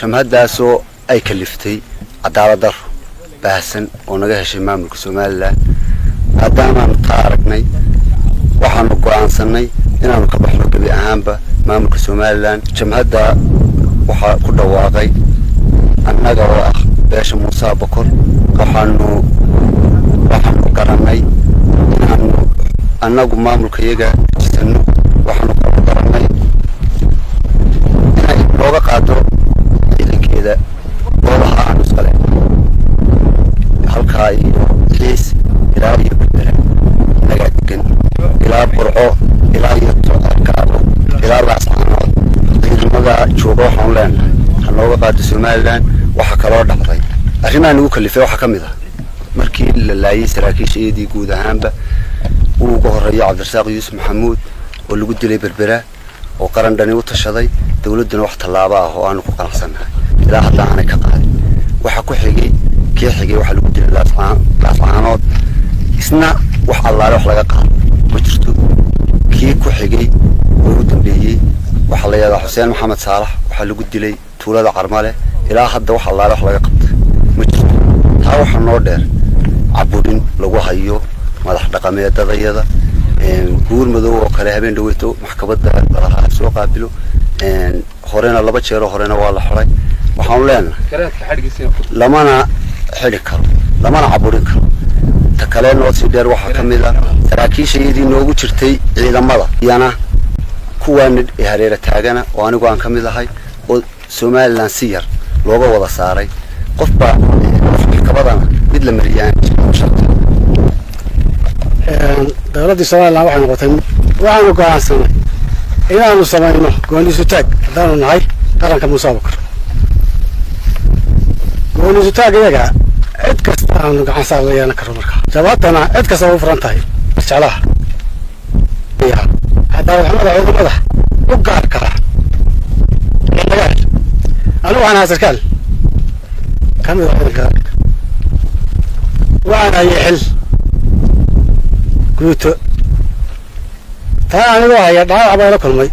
Jamhaddaasoo ay kaliftay cadaalad daro baahsan oo naga heshay maamulka Somaliland. Maadaamaanu taa aragnay, waxaanu go'aansanay inaanu ka baxno gebi ahaanba maamulka Somaliland. Jamhadda waxaa ku dhawaaqay annaga oo ah beesha Muuse Abokor. Waxaanu garannay inaanu annagu maamulka iyaga jisano. Waxaanu kaloo garannay inay looga qaado ciidankeeda goobaha aanu iskale, halkaa iyo Xiis ilaa iyo Berbera inagaa degan, ilaa Burco, ilaa iyo Tocaabo, ilaa Laascaanood ciidamada jooga. Waxaanu leenahay ha nooga qaado Somaliland. Waxaa kaloo dhacday, arrimaha nagu kalifay waxaa ka mid ah markii la laayay saraakiisha iyadii guud ahaanba, uu uga horreeyo Cabdirasaaq Yuusuf Maxamuud oo lagu dilay Berbera, oo qaran dhani u tashaday, dawladduna wax tallaabo ah oo aanu ku qanacsannahay ilaa hadda aanay ka qaadin. Waxaa ku xigay kii xigay, waxaa lagu dilay Laascaanood, isna wax allaale wax laga qaado ma jirto. Kii ku xigay oo u dambeeyey waxaa la yidhahdaa Xuseen Maxamed Saalax, waxaa lagu dilay tuulada Carmale. Ilaa hadda wax allaale wax laga qabtay ma jirto. Taa waxaa noo dheer caburin lagu hayo madax dhaqameedadayada. Buur Madow oo kale habeen dhaweyto maxkamadda lalahaa soo qaabilo, horena laba jeeroo horena waa la xoray. Waxaanu leenahay lamana xidi karo, lamana caburin karo. Ta kale noo sii dheer waxaa ka mid ah saraakiisha iyadii noogu jirtay ciidamada, iyana kuwaana hareera taagana oo anigu aan ka mid ahay, oo Somaliland si yar looga wada saaray, qofba maxkamadana mid la mariyaan sharta. Dowladdii Somaliland waxay noqotay, waxaanu go'aansanay inaanu samayno gooniisutaag haddaanu nahay qaranka Muuse Abukar. Gooniisutaag iyaga cid kasta aanu gacan saar la yeelan karno. Markaa jabaadtana cid kasta u furan tahay jeclaha cadaalad xumada ciidamada u gaarka ah ee laga hel. Anigu waxaan ahaa sarkaal ka mid ah ciidanka qaranka, waxaan hayay xil guuto. Taa anigoo haya dhaawac baa ila kulmay.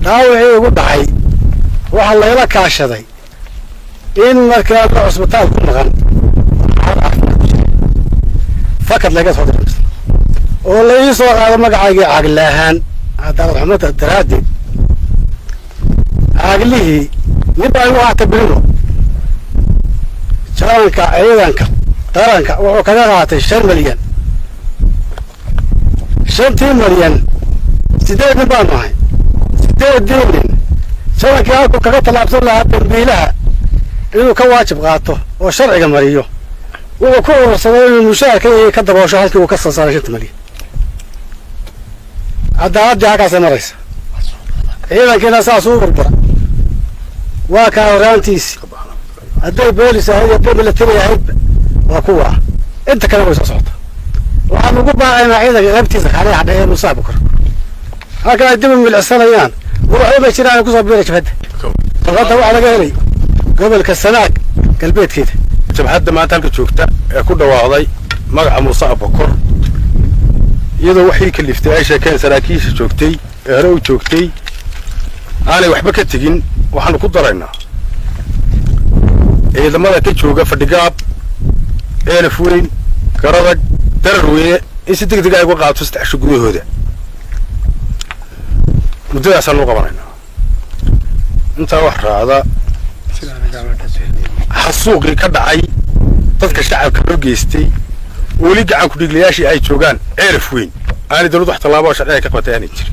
Dhaawacii ugu dhacay waxaa layla kaashaday in markaa la cusbitaal ku maqan, caafimaad ku jira, fakad laga soo diray oo la ii soo qaado magacaygii caaglaahaan. Cadaalad xumada daraaddeed caaglihii nin baa igu qaatay bilino jaranka ciidanka qaranka, wuxuu kaga qaatay 5 milyan. 5-tii milyan 8 nin baanu ahay. 8-dii nin jarankii halkuu kaga tallaabsan lahaa dambiilaha inuu ka waajib qaato oo sharciga mariyo, wuxuu ku urursaday inuu mushaharka ka daboosho halkii uu ka soo saaray 5-ta milyan. Cadaaladii halkaasay maraysa, ciidankiina saas u burbura. Waa kaa horaantiisi, hadday boolis ahayd, hadday military ahaydba, waa kuwa inta kale way soo socota. Waxaan ugu baaqaynaa ciidanka qaybtiisa kale hadha ee Muuse Abukar, halkan ay dib u milicsanayaan, waxba ma jiraan, kusoo biira jabhadda. Jabhadda waxaa laga helay gobolka Sanaag galbeedkeeda. Jabhadda maanta halka joogta ee ku dhawaaqday magaca Muuse Abokor, iyadoo waxii kaliftay ay sheekeen saraakiisha joogtay ee hore u joogtay aanay waxba ka tegin, waxaanu ku daraynaa ciidamada ka jooga Fadhigaab, Eelaf Weyn, Garadag, Darar Weyne in si deg deg ay uga qaato 3 cisho gudahooda. Muddadaasaan u qabanaynaa. Intaa wax raacda, xasuuqii ka dhacay dadka shacabka loo geystay, weli gacan ku-dhiiglayaashii ay joogaan Ceelaf Weyn, aanay dawladdu wax tallaabo oo sharciga ka qabatay aanay jirin.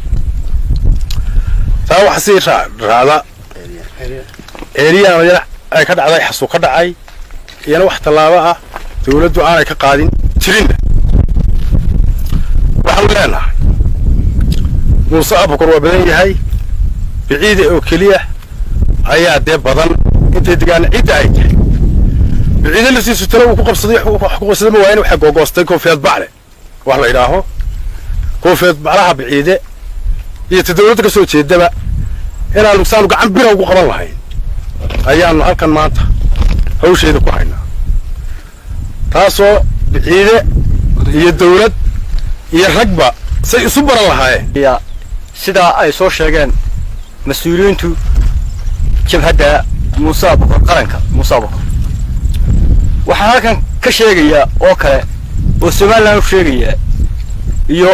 Taa waxa sii raacda ceeriyaana ay ka dhacday xasuuq ka dhacay, iyana wax tallaabo ah dawladdu aanay ka qaadin jirinna. Waxaanu leenahay Muuse Abukor waa badan yahay, Biciide oo keliya ayaa dee badan intay degaan cidda ay tahay. Biciide laftiisu talo uu ku qabsaday, wax ku qabsaday ma waayin. Waxay googoostay koonfeed bacle wax la yidhaaho, koonfeed baclaha Biciide iyo ta dawladda ka soo jeedaba inaanu saanu gacan bira ugu qaban lahayn ayaanu halkan maanta hawsheeda ku haynaa, taasoo Biciide iyo dawlad iyo ragba say isu baran lahaayeen. Sidaa ay soo sheegeen mas-uuliyiintu, jabhadda Muuse Abukor, qaranka Muuse Abukor. Waxaan halkan ka sheegayaa oo kale oo Somaliland u sheegayaa iyo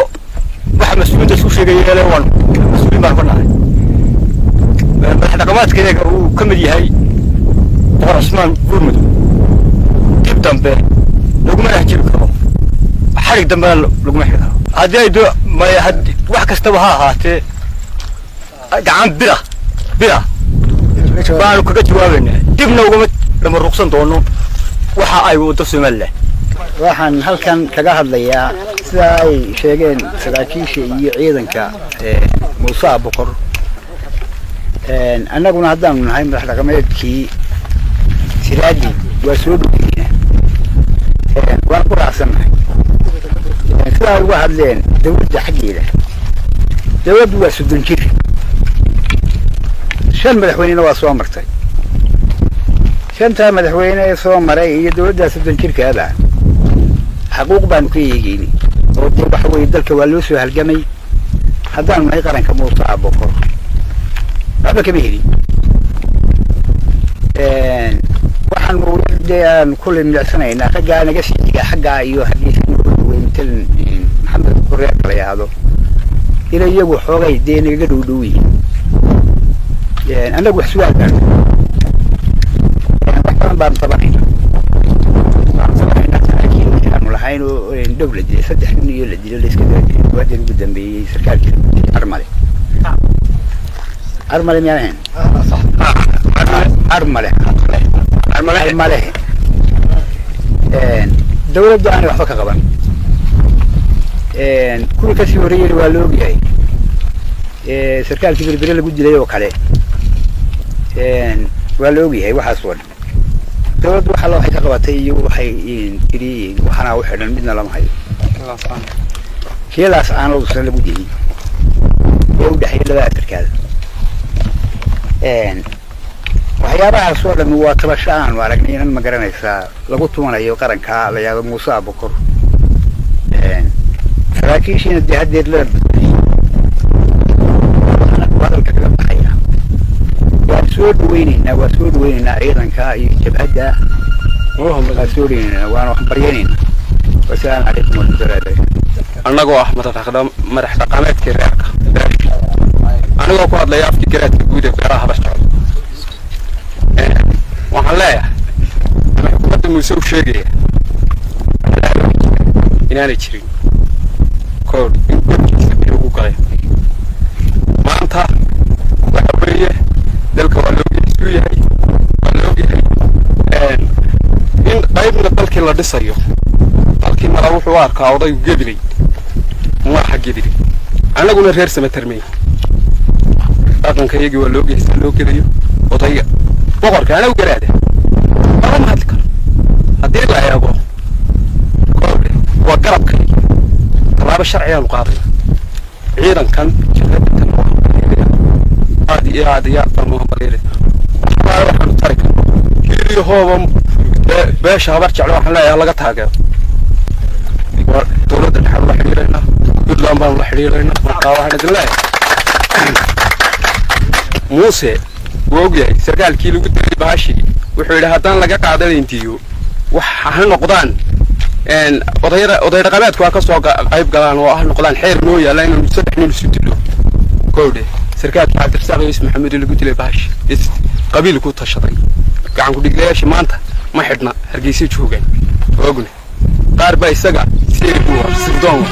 waxa mas-uuliyiinta isku sheegaya ele waan mas-uuliin baan ka nahay. Madax dhaqameedkayaga uu ka mid yahay Boqor Cusmaan Buurmadow, dib dambe laguma dhex jiri karo, xadhig dambena laguma xiri karo. Haddii ay doo maya had wax kastaba ha ahaatee, gacan bira bira baanu kaga jawaabaynaa, dibna ugama dhamaruqsan doono waxa ay waddo Somaliland. Waxaan halkan kaga hadlayaa sida ay sheegeen saraakiisha iyo ciidanka Muuse Abukor. Annaguna haddaanu nahay madax dhaqameedkii Siraadi, waa soo dhoweynaa, waan ku raacsannahay sidaa uga hadleen. Dawladda xaggeeda, dawladdu waa 30 jir, shan madaxweynena waa soo martay. Shantaa madaxweyne ee soo maray iyo dawladdaa 30 jirkaaba xaquuq baanu ka eegeyni oo dee waxa weeye dalka waa loo soo halgamay. Haddaanu nahay qaranka Muuse Abokor, waxba kama helin. Waxaanu dee aan kulley milicsanaynaa raggaa naga sii xiga xaggaa iyo hargeysa nooga dhawey, matalan Maxamed Koreerka la yidhaahdo, inay iyagu xoogay dee nagaga dhow dhow yihiin. Annagu wax sugaal baanu, wax badan baanu tabanayna, waxaan tabanaynaa saraakiil aanu lahayn oo dhow la dilay, saddex nin iyo la dilo, la iska daba dilay. Waadan ugu dambeeyey sarkaalkii lagu dilay Armale, Armale miyaan ahayn? Armale, Armale. Dawladdu aanay waxba ka qaban. Kuwii kasii horreeyeyna waa la ogyahay, sarkaalkii Berbere lagu dilay oo kale waa la ogyahay. Waxaas oo dhan dawladdu waxa waxay ka qabatay iyo waxay tiri waxaana u xidhan midna lama hayo. Kiilaas aanuusan lagu dilin ee u dhexeeya labada sarkaal, waxyaabahaas oo dhami waa tabasho aanu aragnay inan ma garanaysaa lagu tumanayo qaranka la yidhaahdo Muuse Abukor. Saraakiishiina dee haddeer la bedelay. Waxaana hadalka kaga baxaya, waan soo dhaweyneynaa, waa soo dhaweyneynaa ciidanka iyo jabhadda, waa soo dhaweyneynaa, waana wax baryanaynaa. Wasalaamu calaykum waraxmatullahi wabarakatu. Annagoo ah madax dhaqameedkii reerka, anigoo ku hadlaya afkii garaadka guud ee beeraha Habar Jeclo, waxaan leeyahay ama xukuumadda Muuse u sheegaya inaanay jirin kood in godkiisa biyo ugu galay. Maanta waxa weeye dalka waa laogyahay isuu yahay, waa la ogyahay in qaybna dalkii la dhisayo. Dalkii mala wuxuu u arkaa odaygu Gebiley maaha Gebiley, annaguna reer Samatermey. Dhaqanka iyagii waa la ogyahay sida loo gelayo. Odayga boqorka anagu garaada lama hadli karo. Haddii la eego koodhe waa garabkaygi, tallaabo sharcigaanu qaadayna. Ciidankan jabhadatan waa hambalyeelaya, aad iyo aad iyo aad baanu hambalyeelaya. Waxalaale waxaanu tari karno hiiliyo hooba beesha Habar Jeclo waxaan leeyahay laga taageero. Waa dowladda dhexaanu la xidhiidhaynaa, Puntland baanu la xidhiidhaynaa. Markaa waxaan idin leeyahay, Muuse wuu ogyahay sarkaalkii lagu dilay bahashii. Wuxuu yidhi haddaan laga qaadanayn diyo, wax ha noqdaan odayada, oday dhaqameedku ha ka soo qayb galaan oo ha noqdaan xeer noo yaalla inaanu saddex nin isu dilo. Kowdhe, sarkaalkii Cabdirasaaq Yuusuf Maxamed oo lagu dilay bahashi is qabiil ku tashaday, gacan ku dhiglayaasha maanta ma xidhna, Hargeysa joogaan. Ogna qaar baa isaga seebu sirdoon.